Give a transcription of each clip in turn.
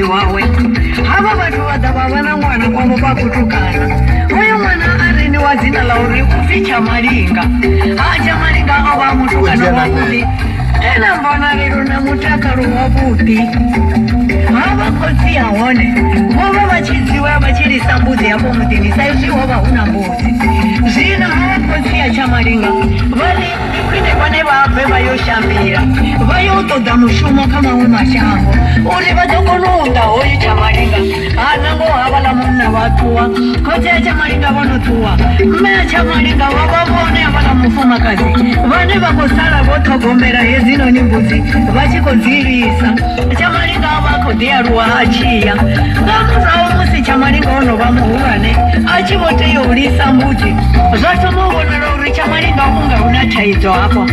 wawe. Havha vhathu vha ḓa vha vha na ṅwana kwavho vha kutukana. Hoyo ṅwana a riniwa dzina ḽa uri u pfi Tshamalinga. Ha Tshamalinga o vha mutukana wavhuḓi e na mbonalelo na mutakalo wavhuḓi. Havha khotsi ya hone vho vha vha tshi dziwa vha tshi lisa mbudzi hafho muḓini sa izwi ho vha hu na mbudzi. Zwino havha khotsi ya Tshamalinga vha ri Ndi khwine vhone vha bve vha yo shambila vha yo ṱoḓa mushumo kha maṅwe mashango uri vha ḓo kona u ḓa hoyu Tshamalinga. Ha na ngoho havhaḽa munna vha ṱuwa, khotsi a Tshamalinga vho no ṱuwa, mme a Tshamalinga vha vha vhone havhaḽa mufumakadzi vhane vha khou sala vho ṱhogomela hedzinoni mbudzi vha tshi khou dzi lisa. Tshamalinga a vha a khou ḓi aluwa a tshi ya. Nga murahu musi Tshamalinga o no vha muhulwane a tshi vho tea u lisa mbudzi zwa thoma u vhonala uri Tshamalinga u nga hu na thaidzo hafho.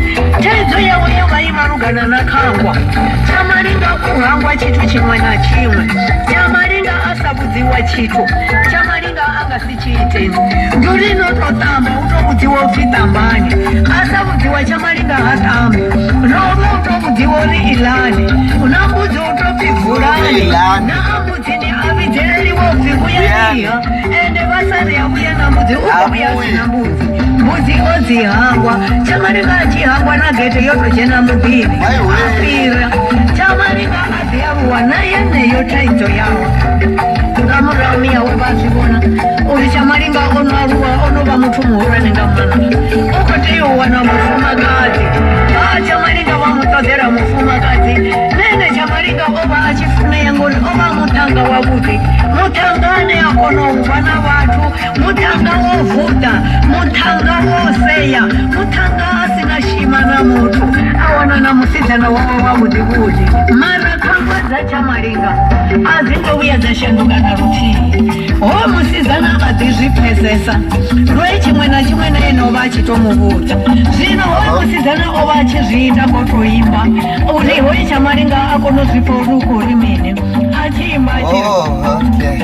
Thaidzo yawe yo vha i malugana na khangwa. Tshamalinga u hangwa tshithu tshiṅwe na tshiṅwe. Tshamalinga a sa vhudziwa tshithu, Tshamalinga a nga si tshi ite. Ndi uri no tou ṱamba u tou vhudziwa u pfi ṱambani. A sa vhudziwa Tshamalinga ha ṱambi. No vha u tou vhudziwa uri iḽani. Na mbudzi u tou pfi vulani. Iḽani. Na mbudzini a vhidzeleliwa u pfi vhuyaniha. Ende vha sa ri a vhuya na mbudzi u khou vhuya a si na mbudzi. Mbudzi o dzi hangwa. Tshamalinga a tshi hangwa na gethe yo tou dzhena muḓini. A fhira. Tshamalinga a ḓi aluwa na yeneyo thaidzo yawe. Nga murahu miyawe vha zwi vhona uri Tshamalinga o no aluwa o no vha muthu muhulwane nga maanḓa. U khou tea u wana mufumakadzi. Ha Tshamalinga vha mu ṱoḓela mufumakadzi. Na ene Tshamalinga o vha a tshi funea ngori o vha muṱhannga wavhuḓi. Muṱhannga ane a kona u vha na vhathu, muṱhannga wo vuḓa, muṱhannga wo sea, muṱhannga a si na shima na muthu. A wana na musidzana wawe wavhuḓi vhuḓi. Mara khangwa dza Tshamalinga a dzi ngo vhuya dza shanduka na luthihi. Hoyo musidzana a ḓi zwi pfesesa lwe tshiṅwe na tshiṅwe na ene o vha a tshi to mu vhudza. Zwino hoyo musidzana o vha a tshi zwi ita ngo to imba uri hoyu Tshamalinga a kone u zwi pfa uri u khou ri mini. A tshi imba a tshi ri. Oh, okay.